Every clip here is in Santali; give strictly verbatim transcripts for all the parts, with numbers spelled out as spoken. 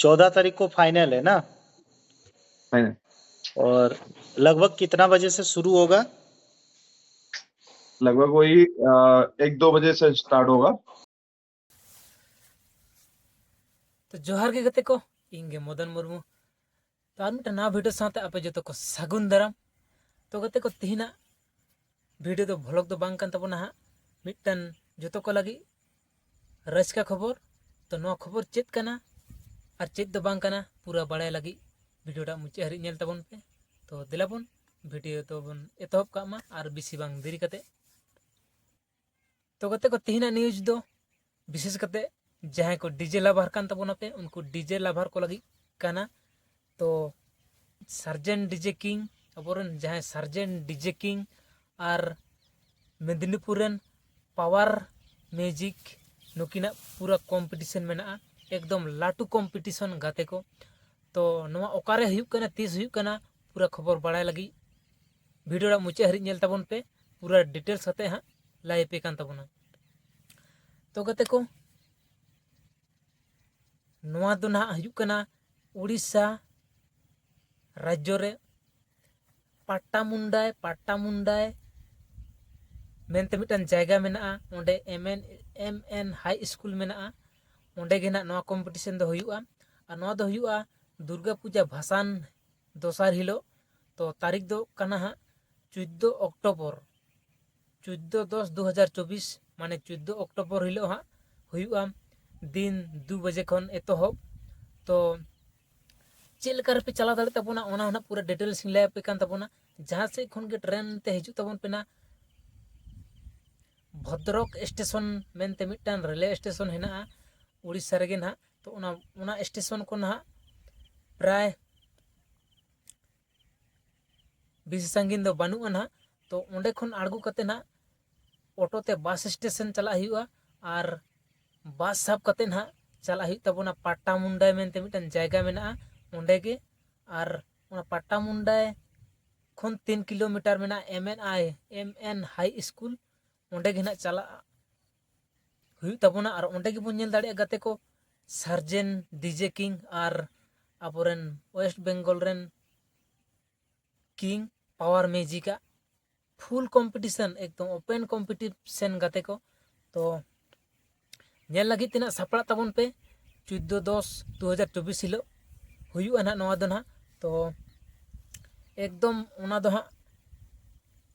चौदह तारीख को फाइनल है ना? है। और लगभग कितना बजे से शुरू होगा? लगभग वही अ, एक दो बजे से स्टार्ट होगा। ᱛᱚ ᱡᱚᱦᱟᱨ ᱜᱮ ᱜᱟᱛᱮ ᱠᱚ, ᱤᱧ ᱜᱮ ᱢᱚᱫᱚᱱ ᱢᱩᱨᱢᱩ᱾ ᱛᱚ ᱟᱨ ᱢᱤᱫᱴᱟᱝ ᱱᱟᱣᱟ ᱵᱷᱤᱰᱤᱭᱳ ᱥᱟᱶᱛᱮ ᱟᱯᱮ ᱡᱚᱛᱚ ᱠᱚ ᱥᱟᱹᱜᱩᱱ ᱫᱟᱨᱟᱢ᱾ ᱛᱚ ᱜᱟᱛᱮ ᱠᱚ, ᱛᱮᱦᱮᱧᱟᱜ ᱵᱷᱤᱰᱤᱭᱳ ᱫᱚ ᱵᱷᱞᱚᱜ ᱫᱚ ᱵᱟᱝ ᱠᱟᱱ ᱛᱟᱵᱚᱱᱟ ᱦᱟᱸᱜ, ᱢᱤᱫᱴᱟᱝ ᱡᱚᱛᱚ ᱠᱚ ᱞᱟᱹᱜᱤᱫ ᱨᱟᱹᱥᱠᱟᱹ ᱠᱷᱚᱵᱚᱨ᱾ ᱛᱚ ᱱᱚᱣᱟ ᱠᱷᱚᱵᱚᱨ ᱪᱮᱫ ᱠᱟᱱᱟ ᱟᱨ ᱪᱮᱫ ᱫᱚ ᱵᱟᱝ ᱠᱟᱱᱟ, ᱯᱩᱨᱟᱹ ᱵᱟᱲᱟᱭ ᱞᱟᱹᱜᱤᱫ ᱵᱷᱤᱰᱤᱭᱳ ᱴᱟᱜ ᱢᱩᱪᱟᱹᱫ ᱦᱟᱹᱨᱤᱡ ᱧᱮᱞ ᱛᱟᱵᱚᱱ ᱯᱮ᱾ ᱛᱚ ᱫᱮᱞᱟ ᱵᱚᱱ ᱵᱷᱤᱰᱤᱭᱳ ᱫᱚᱵᱚᱱ ᱮᱛᱚᱦᱚᱵ ᱠᱟᱜ ᱢᱟ ᱟᱨ ᱵᱮᱥᱤ ᱵᱟᱝ ᱫᱮᱨᱤ ᱠᱟᱛᱮ᱾ ᱛᱚ ᱜᱟᱛᱮ ᱠᱚ, ᱛᱮᱦᱮᱧᱟᱜ ᱱᱤᱭᱩᱡᱽ ᱫᱚ ᱵᱤᱥᱮᱥ ᱠᱟᱛᱮ ᱡᱟᱦᱟᱸᱭ ᱠᱚ ᱰᱤᱡᱮ ᱞᱟᱵᱷᱟᱨ ᱠᱟᱱ ᱛᱟᱵᱚᱱᱟ ᱯᱮ, ᱩᱱᱠᱩ ᱰᱤᱡᱮ ᱞᱟᱵᱷᱟᱨ ᱠᱚ ᱞᱟᱹᱜᱤᱫ ᱠᱟᱱᱟ᱾ ᱛᱚ ᱥᱟᱨᱡᱮᱱ ᱰᱤᱡᱮ ᱠᱤᱝ, ᱟᱵᱚᱨᱮᱱ ᱡᱟᱦᱟᱸᱭ ᱥᱟᱨᱡᱮᱱ ᱰᱤᱡᱮ ᱠᱤᱝ ᱟᱨ ᱢᱮᱫᱽᱱᱤᱯᱩᱨ ᱨᱮᱱ ᱯᱟᱣᱟᱨ ᱢᱤᱭᱩᱡᱤᱠ, ᱱᱩᱠᱤᱱᱟᱜ ᱯᱩᱨᱟᱹ ᱠᱚᱢᱯᱤᱴᱤᱥᱚᱱ ᱢᱮᱱᱟᱜᱼᱟ, ᱮᱠᱫᱚᱢ ᱞᱟᱹᱴᱩ ᱠᱚᱢᱯᱤᱴᱤᱥᱚᱱ ᱜᱟᱛᱮ ᱠᱚ᱾ ᱛᱚ ᱱᱚᱣᱟ ᱚᱠᱟᱨᱮ ᱦᱩᱭᱩᱜ ᱠᱟᱱᱟ, ᱛᱤᱥ ᱦᱩᱭᱩᱜ ᱠᱟᱱᱟ, ᱯᱩᱨᱟᱹ ᱠᱷᱚᱵᱚᱨ ᱵᱟᱲᱟᱭ ᱞᱟᱹᱜᱤᱫ ᱵᱷᱤᱰᱤᱭᱳ ᱨᱮᱭᱟᱜ ᱢᱩᱪᱟᱹᱫ ᱦᱟᱹᱨᱤᱡ ᱧᱮᱞ ᱛᱟᱵᱚᱱ ᱯᱮ, ᱯᱩᱨᱟᱹ ᱰᱤᱴᱮᱞᱥ ᱠᱟᱛᱮ ᱦᱟᱸᱜ ᱞᱟᱹᱭ ᱟᱯᱮ ᱠᱟᱱ ᱛᱟᱵᱚᱱᱟ᱾ ᱛᱚ ᱜᱟᱛᱮ ᱠᱚ, ᱱᱚᱣᱟ ᱫᱚ ᱱᱟᱦᱟᱜ ᱦᱩᱭᱩᱜ ᱠᱟᱱᱟ ᱩᱲᱤᱥᱥᱟ ᱨᱟᱡᱽᱡᱚ ᱨᱮ ᱯᱟᱴᱴᱟᱢᱩᱱᱰᱟᱭ, ᱯᱟᱴᱴᱟᱢᱩᱱᱰᱟᱭ ᱢᱮᱱᱛᱮ ᱢᱤᱫᱴᱟᱝ ᱡᱟᱭᱜᱟ ᱢᱮᱱᱟᱜᱼᱟ, ᱚᱸᱰᱮ ᱮᱢ ᱮᱱ, ᱮᱢ ᱮᱱ ᱦᱟᱭ ᱥᱠᱩᱞ ᱢᱮᱱᱟᱜᱼᱟ, ᱚᱸᱰᱮ ᱜᱮ ᱱᱟᱦᱟᱜ ᱱᱚᱣᱟ ᱠᱚᱢᱯᱤᱴᱤᱥᱚᱱ ᱫᱚ ᱦᱩᱭᱩᱜᱼᱟ᱾ ᱟᱨ ᱱᱚᱣᱟ ᱫᱚ ᱦᱩᱭᱩᱜᱼᱟ ᱫᱩᱨᱜᱟ ᱯᱩᱡᱟ ᱵᱷᱟᱥᱟᱱ ᱫᱚᱥᱟᱨ ᱦᱤᱞᱳᱜ᱾ ᱛᱚ ᱛᱟᱹᱨᱤᱠᱷ ᱫᱚ ᱠᱟᱱᱟ ᱦᱟᱸᱜ ᱪᱳᱫᱽᱫᱳ ᱚᱠᱴᱳᱵᱚᱨ, ᱪᱳᱫᱽᱫᱳ ᱫᱚᱥ ᱫᱩ ᱦᱟᱡᱟᱨ ᱪᱚᱵᱵᱤᱥ, ᱢᱟᱱᱮ ᱪᱳᱫᱽᱫᱳ ᱚᱠᱴᱳᱵᱚᱨ ᱦᱤᱞᱳᱜ ᱦᱟᱸᱜ ᱦᱩᱭᱩᱜᱼᱟ, ᱫᱤᱱ ᱫᱩ ᱵᱟᱡᱮ ᱠᱷᱚᱱ ᱮᱛᱚᱦᱚᱵ᱾ ᱛᱚ ᱪᱮᱫ ᱞᱮᱠᱟ ᱨᱮᱯᱮ ᱪᱟᱞᱟᱣ ᱫᱟᱲᱮᱭᱟᱜ ᱛᱟᱵᱚᱱᱟ, ᱚᱱᱟ ᱦᱚᱸ ᱱᱟᱜ ᱯᱩᱨᱟᱹ ᱰᱤᱴᱮᱞᱥ ᱤᱧ ᱞᱟᱹᱭ ᱟᱯᱮ ᱠᱟᱱ ᱛᱟᱵᱚᱱᱟ᱾ ᱡᱟᱦᱟᱸ ᱥᱮᱫ ᱠᱷᱚᱱ ᱜᱮ ᱴᱨᱮᱱ ᱛᱮ ᱦᱤᱡᱩᱜ ᱛᱟᱵᱚᱱ ᱯᱮ ᱱᱟᱜ, ᱵᱷᱚᱫᱨᱚᱠ ᱥᱴᱮᱥᱚᱱ ᱢᱮᱱᱛᱮ ᱢᱤᱫᱴᱟᱝ ᱨᱮᱞᱣᱮ ᱥᱴᱮᱥᱚᱱ ᱦᱮᱱᱟᱜᱼᱟ ᱩᱲᱤᱥᱥᱟ ᱨᱮᱜᱮ ᱱᱟᱦᱟᱜ᱾ ᱛᱚ ᱚᱱᱟ, ᱚᱱᱟ ᱥᱴᱮᱥᱚᱱ ᱠᱷᱚᱱ ᱱᱟᱦᱟᱜ ᱯᱨᱟᱭ ᱵᱮᱥᱤ ᱥᱟᱺᱜᱤᱧ ᱫᱚ ᱵᱟᱹᱱᱩᱜᱼᱟ ᱱᱟᱦᱟᱜ᱾ ᱛᱚ ᱚᱸᱰᱮ ᱠᱷᱚᱱ ᱟᱬᱜᱚ ᱠᱟᱛᱮ ᱱᱟᱦᱟᱜ ᱚᱴᱳ ᱛᱮ ᱵᱟᱥ ᱥᱴᱮᱥᱚᱱ ᱪᱟᱞᱟᱜ ᱦᱩᱭᱩᱜᱼᱟ, ᱟᱨ ᱵᱟᱥ ᱥᱟᱵ ᱠᱟᱛᱮ ᱱᱟᱦᱟᱜ ᱪᱟᱞᱟᱜ ᱦᱩᱭᱩᱜ ᱛᱟᱵᱚᱱᱟ ᱯᱟᱴᱴᱟᱢᱩᱱᱰᱟᱭ ᱢᱮᱱᱛᱮ ᱢᱤᱫᱴᱟᱝ ᱡᱟᱭᱜᱟ ᱢᱮᱱᱟᱜᱼᱟ, ᱚᱸᱰᱮ ᱜᱮ᱾ ᱟᱨ ᱚᱱᱟ ᱯᱟᱴᱴᱟᱢᱩᱱᱰᱟᱭ ᱠᱷᱚᱱ ᱛᱤᱱ ᱠᱤᱞᱳᱢᱤᱴᱟᱨ ᱢᱮᱱᱟᱜᱼᱟ ᱮᱢ ᱮᱱ ᱟᱭ, ᱮᱢ ᱮᱱ ᱦᱟᱭ ᱥᱠᱩᱞ, ᱚᱸᱰᱮ ᱜᱮ ᱱᱟᱦᱟᱜ ᱪᱟᱞᱟᱜ ᱦᱩᱭᱩᱜ ᱛᱟᱵᱚᱱᱟ᱾ ᱟᱨ ᱚᱸᱰᱮ ᱜᱮᱵᱚᱱ ᱧᱮᱞ ᱫᱟᱲᱮᱭᱟᱜᱼᱟ ᱜᱟᱛᱮ ᱠᱚ, ᱥᱟᱨᱡᱮᱱ ᱰᱤᱡᱮ ᱠᱤᱝ ᱟᱨ ᱟᱵᱚᱨᱮᱱ ᱳᱭᱮᱥᱴ ᱵᱮᱝᱜᱚᱞ ᱨᱮᱱ ᱠᱤᱝ ᱯᱟᱣᱟᱨ ᱢᱤᱭᱩᱡᱤᱠ ᱟᱜ ᱯᱷᱩᱞ ᱠᱚᱢᱯᱤᱴᱤᱥᱚᱱ, ᱮᱠᱫᱚᱢ ᱳᱯᱮᱱ ᱠᱚᱢᱯᱤᱴᱤᱥᱚᱱ ᱜᱟᱛᱮ ᱠᱚ᱾ ᱛᱚ ᱧᱮᱞ ᱞᱟᱹᱜᱤᱫ ᱛᱮ ᱱᱟᱜ ᱥᱟᱯᱲᱟᱜ ᱛᱟᱵᱚᱱ ᱯᱮ᱾ ᱪᱳᱫᱽᱫᱳ ᱫᱚᱥ ᱫᱩ ᱦᱟᱡᱟᱨ ᱪᱚᱵᱵᱤᱥ ᱦᱤᱞᱳᱜ ᱦᱩᱭᱩᱜᱼᱟ ᱱᱟᱜ ᱱᱚᱣᱟ ᱫᱚ ᱱᱟᱜ᱾ ᱛᱚ ᱮᱠᱫᱚᱢ ᱚᱱᱟ ᱫᱚ ᱦᱟᱸᱜ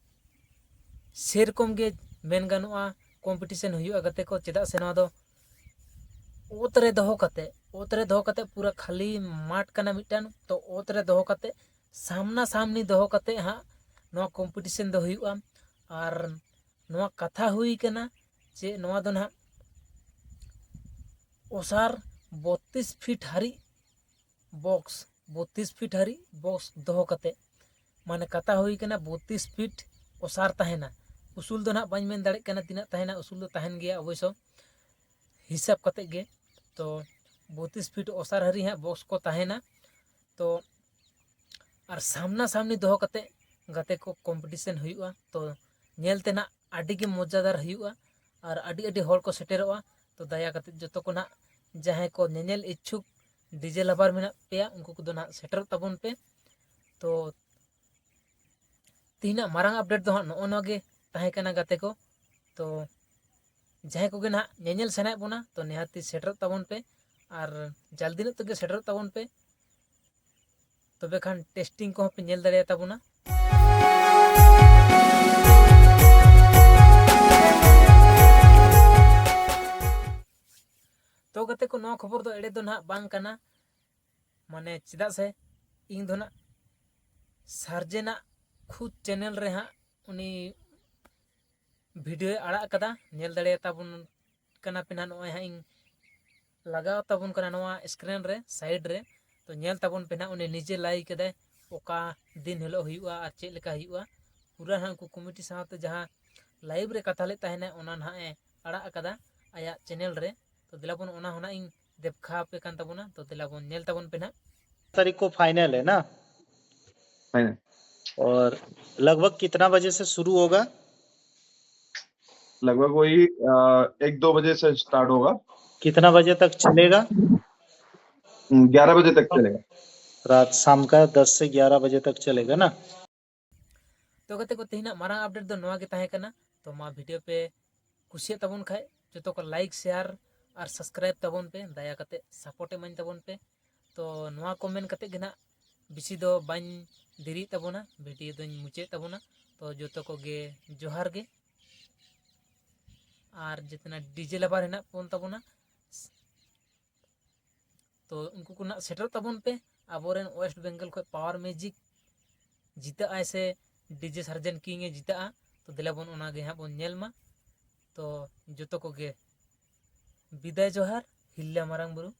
ᱥᱮᱨᱚᱠᱚᱢ ᱜᱮ ᱢᱮᱱ ᱜᱟᱱᱚᱜᱼᱟ, ᱠᱚᱢᱯᱤᱴᱤᱥᱚᱱ ᱦᱩᱭᱩᱜᱼᱟ ᱜᱟᱛᱮ ᱠᱚ᱾ ᱪᱮᱫᱟᱜ ᱥᱮ ᱱᱚᱣᱟ ᱫᱚ ᱚᱛ ᱨᱮ ᱫᱚᱦᱚ ᱠᱟᱛᱮ, ᱚᱛ ᱨᱮ ᱫᱚᱦᱚ ᱠᱟᱛᱮ ᱯᱩᱨᱟᱹ ᱠᱷᱟᱹᱞᱤ ᱢᱟᱴᱷ ᱠᱟᱱᱟ ᱢᱤᱫᱴᱟᱝ᱾ ᱛᱚ ᱚᱛ ᱨᱮ ᱫᱚᱦᱚ ᱠᱟᱛᱮ, ᱥᱟᱢᱱᱟ ᱥᱟᱢᱱᱤ ᱫᱚᱦᱚ ᱠᱟᱛᱮ ᱦᱟᱸᱜ ᱱᱚᱣᱟ ᱠᱚᱢᱯᱤᱴᱤᱥᱚᱱ ᱫᱚ ᱦᱩᱭᱩᱜᱼᱟ᱾ ᱟᱨ ᱱᱚᱣᱟ ᱠᱟᱛᱷᱟ ᱦᱩᱭ ᱠᱟᱱᱟ ᱡᱮ ᱱᱚᱣᱟ ᱫᱚ ᱱᱟᱦᱟᱜ ᱚᱥᱟᱨ ᱵᱚᱛᱛᱨᱤᱥ ᱯᱷᱤᱴ ᱦᱟᱹᱨᱤᱡ ᱵᱚᱠᱥ, ᱵᱚᱛᱛᱨᱤᱥ ᱯᱷᱤᱴ ᱦᱟᱹᱨᱤᱡ ᱵᱚᱠᱥ ᱫᱚᱦᱚ ᱠᱟᱛᱮ, ᱢᱟᱱᱮ ᱠᱟᱛᱷᱟ ᱦᱩᱭ ᱠᱟᱱᱟ ᱵᱚᱛᱛᱨᱤᱥ ᱯᱷᱤᱴ ᱚᱥᱟᱨ ᱛᱟᱦᱮᱱᱟ᱾ ᱩᱥᱩᱞ ᱫᱚ ᱱᱟᱦᱟᱜ ᱵᱟᱹᱧ ᱢᱮᱱ ᱫᱟᱲᱮᱭᱟᱜ ᱠᱟᱱᱟ ᱛᱤᱱᱟᱹᱜ ᱛᱟᱦᱮᱱᱟ, ᱩᱥᱩᱞ ᱫᱚ ᱛᱟᱦᱮᱱ ᱜᱮᱭᱟ ᱚᱵᱚᱥᱥᱚ ᱦᱤᱥᱟᱹᱵ ᱠᱟᱛᱮ ᱜᱮ᱾ ᱛᱚ ᱵᱚᱛᱛᱨᱤᱥ ᱯᱷᱤᱴ ᱚᱥᱟᱨ ᱦᱟᱹᱨᱤᱡ ᱦᱟᱸᱜ ᱵᱚᱠᱥ ᱠᱚ ᱛᱟᱦᱮᱱᱟ᱾ ᱛᱚ ᱟᱨ ᱥᱟᱢᱱᱟ ᱥᱟᱢᱱᱤ ᱫᱚᱦᱚ ᱠᱟᱛᱮ ᱜᱟᱛᱮ ᱠᱚ ᱠᱚᱢᱯᱤᱴᱤᱥᱚᱱ ᱦᱩᱭᱩᱜᱼᱟ᱾ ᱛᱚ ᱧᱮᱞ ᱛᱮ ᱱᱟᱜ ᱟᱹᱰᱤ ᱜᱮ ᱢᱚᱡᱟᱫᱟᱨ ᱦᱩᱭᱩᱜᱼᱟ ᱟᱨ ᱟᱹᱰᱤ ᱟᱹᱰᱤ ᱦᱚᱲ ᱠᱚ ᱥᱮᱴᱮᱨᱚᱜᱼᱟ᱾ ᱛᱚ ᱫᱟᱭᱟ ᱠᱟᱛᱮ ᱡᱚᱛᱚ ᱠᱚ ᱱᱟᱜ ᱡᱟᱦᱟᱸᱭ ᱠᱚ ᱧᱮᱧᱮᱞ ᱤᱪᱪᱷᱩᱠ ᱰᱤᱡᱮ ᱞᱟᱵᱟᱨ ᱢᱮᱱᱟᱜ ᱯᱮᱭᱟ, ᱩᱱᱠᱩ ᱠᱚᱫᱚ ᱱᱟᱜ ᱥᱮᱴᱮᱨᱚᱜ ᱛᱟᱵᱚᱱ ᱯᱮ᱾ ᱛᱚ ᱛᱮᱦᱮᱧᱟᱜ ᱢᱟᱨᱟᱝ ᱟᱯᱰᱮᱴ ᱫᱚ ᱦᱟᱸᱜ ᱱᱚᱜᱼᱚ ᱱᱚᱣᱟ ᱜᱮ ᱛᱟᱦᱮᱸ ᱠᱟᱱᱟ ᱜᱟᱛᱮ ᱠᱚ᱾ ᱛᱚ ᱡᱟᱦᱟᱸᱭ ᱠᱚᱜᱮ ᱱᱟᱦᱟᱜ ᱧᱮᱧᱮᱞ ᱥᱟᱱᱟᱭᱮᱫ ᱵᱚᱱᱟ, ᱛᱚ ᱱᱤᱦᱟᱹᱛᱤ ᱥᱮᱴᱮᱨᱚᱜ ᱛᱟᱵᱚᱱ ᱯᱮ ᱟᱨ ᱡᱟᱞᱫᱤ ᱧᱚᱜ ᱛᱮᱜᱮ ᱥᱮᱴᱮᱨᱚᱜ ᱛᱟᱵᱚᱱ ᱯᱮ᱾ ᱛᱚᱵᱮ ᱠᱷᱟᱱ ᱴᱮᱥᱴᱤᱝ ᱠᱚᱦᱚᱸ ᱯᱮ ᱧᱮᱞ ᱫᱟᱲᱮᱭᱟᱛᱟ ᱵᱚᱱᱟ᱾ ᱛᱚ ᱜᱟᱛᱮ ᱠᱚ, ᱱᱚᱣᱟ ᱠᱷᱚᱵᱚᱨ ᱫᱚ ᱮᱲᱮ ᱫᱚ ᱱᱟᱦᱟᱜ ᱵᱟᱝ ᱠᱟᱱᱟ, ᱢᱟᱱᱮ ᱪᱮᱫᱟᱜ ᱥᱮ ᱤᱧ ᱫᱚ ᱱᱟᱜ ᱥᱟᱨᱡᱮᱱᱟᱜ ᱠᱷᱩᱫ ᱪᱮᱱᱮᱞ ᱨᱮ ᱦᱟᱸᱜ ᱩᱱᱤ ᱵᱷᱤᱰᱤᱭᱳᱭ ᱟᱲᱟᱜ ᱠᱟᱫᱟ, ᱧᱮᱞ ᱫᱟᱲᱮᱭᱟᱛᱟ ᱵᱚᱱ ᱠᱟᱱᱟ ᱯᱮ ᱱᱟᱜ᱾ ᱱᱚᱜᱼᱚᱭ ᱦᱟᱸᱜ ᱤᱧ ᱞᱟᱜᱟᱣ ᱛᱟᱵᱚᱱ ᱠᱟᱱᱟ ᱱᱚᱣᱟ ᱥᱠᱨᱤᱱ ᱨᱮ, ᱥᱟᱭᱤᱰ ᱨᱮ᱾ ᱛᱚ ᱧᱮᱞ ᱛᱟᱵᱚᱱ ᱯᱮ ᱱᱟᱜ, ᱩᱱᱤ ᱱᱤᱡᱮ ᱞᱟᱹᱭ ᱠᱟᱫᱟᱭ ᱚᱠᱟ ᱫᱤᱱ ᱦᱤᱞᱳᱜ ᱦᱩᱭᱩᱜᱼᱟ ᱟᱨ ᱪᱮᱫ ᱞᱮᱠᱟ ᱦᱩᱭᱩᱜᱼᱟ᱾ ᱯᱩᱨᱟᱹ ᱦᱟᱸᱜ ᱩᱱᱠᱩ ᱠᱚᱢᱤᱴᱤ ᱥᱟᱶᱛᱮ ᱡᱟᱦᱟᱸ ᱞᱟᱭᱤᱵᱷ ᱨᱮ ᱠᱟᱛᱷᱟ ᱞᱮᱫ ᱛᱟᱦᱮᱱᱟ, ᱚᱱᱟ ᱱᱟᱦᱟᱜ ᱮ ᱟᱲᱟᱜ ᱟᱠᱟᱫᱟ ᱟᱭᱟᱜ ᱪᱮᱱᱮᱞ ᱨᱮ᱾ ᱛᱚ ᱫᱮᱞᱟ ᱵᱚᱱ, ᱚᱱᱟ ᱦᱚᱸ ᱱᱟᱜ ᱤᱧ ᱫᱮᱠᱷᱟᱣ ᱟᱯᱮ ᱠᱟᱱ ᱛᱟᱵᱚᱱᱟ᱾ ᱛᱚ ᱫᱮᱞᱟ ᱵᱚᱱ ᱧᱮᱞ ᱛᱟᱵᱚᱱ ᱯᱮ ᱱᱟᱜ᱾ तारीख को फाइनल है ना? फाइनल। और लगभग कितना बजे से शुरू होगा? लगभग वही अ, एक दो बजे से स्टार्ट होगा। कितना बजे तक चलेगा? ग्यारह बजे तक चलेगा। रात शाम का दस से ग्यारह बजे तक चलेगा ना? ᱛᱚ ᱜᱟᱛᱮ ᱠᱚ, ᱛᱮᱦᱮᱧᱟᱜ ᱢᱟᱨᱟᱝ ᱟᱯᱰᱮᱴ ᱫᱚ ᱱᱚᱣᱟ ᱜᱮ ᱛᱟᱦᱮᱸ ᱠᱟᱱᱟ᱾ ᱛᱚ ᱢᱟ ᱵᱷᱤᱰᱤᱭᱳ ᱯᱮ ᱠᱩᱥᱤᱭᱟᱜ ᱛᱟᱵᱚᱱ ᱠᱷᱟᱡ ᱡᱚᱛᱚ ᱠᱚ ᱞᱟᱭᱤᱠ, ᱥᱮᱭᱟᱨ ᱟᱨ ᱥᱟᱵᱥᱠᱨᱟᱭᱤᱵ ᱛᱟᱵᱚᱱ ᱯᱮ, ᱫᱟᱭᱟ ᱠᱟᱛᱮ ᱥᱟᱯᱳᱨᱴ ᱮᱢᱟᱹᱧ ᱛᱟᱵᱚᱱ ᱯᱮ᱾ ᱛᱚ ᱱᱚᱣᱟ ᱠᱚ ᱢᱮᱱ ᱠᱟᱛᱮ ᱜᱮ ᱱᱟᱜ ᱵᱮᱥᱤ ᱫᱚ ᱵᱟᱹᱧ ᱫᱮᱨᱤᱭᱮᱫ ᱛᱟᱵᱚᱱᱟ, ᱵᱷᱤᱰᱤᱭᱳ ᱫᱚᱧ ᱢᱩᱪᱟᱹᱫ ᱛᱟᱵᱚᱱᱟ᱾ ᱛᱚ ᱡᱚᱛᱚ ᱠᱚᱜᱮ ᱡᱚᱦᱟᱨ ᱜᱮ᱾ ᱟᱨ ᱡᱮᱛᱮᱱᱟᱜ ᱰᱤᱡᱮ ᱞᱟᱵᱟᱨ ᱦᱮᱱᱟᱜ ᱵᱚᱱ ᱛᱟᱵᱚᱱᱟ, ᱛᱚ ᱩᱱᱠᱩ ᱠᱚ ᱱᱟᱜ ᱥᱮᱴᱮᱨᱚᱜ ᱛᱟᱵᱚᱱ ᱯᱮ᱾ ᱟᱵᱚᱨᱮᱱ ᱳᱭᱮᱥᱴ ᱵᱮᱝᱜᱚᱞ ᱠᱷᱚᱱ ᱯᱟᱣᱟᱨ ᱢᱮᱡᱤᱠ ᱡᱤᱛᱟᱹᱜ ᱟᱭ ᱥᱮ ᱰᱤᱡᱮ ᱥᱟᱨᱡᱮᱱ ᱠᱤᱝ ᱮ ᱡᱤᱛᱟᱹᱜᱼᱟ, ᱛᱚ ᱫᱮᱞᱟ ᱵᱚᱱ ᱚᱱᱟ ᱜᱮ ᱦᱟᱸᱜ ᱵᱚᱱ ᱧᱮᱞ ᱢᱟ᱾ ᱛᱚ ᱡᱚᱛᱚ ᱠᱚᱜᱮ ᱵᱤᱫᱟᱭ ᱡᱚᱦᱟᱨ, ᱦᱤᱞᱞᱟ ᱢᱟᱨᱟᱝ ᱵᱩᱨᱩ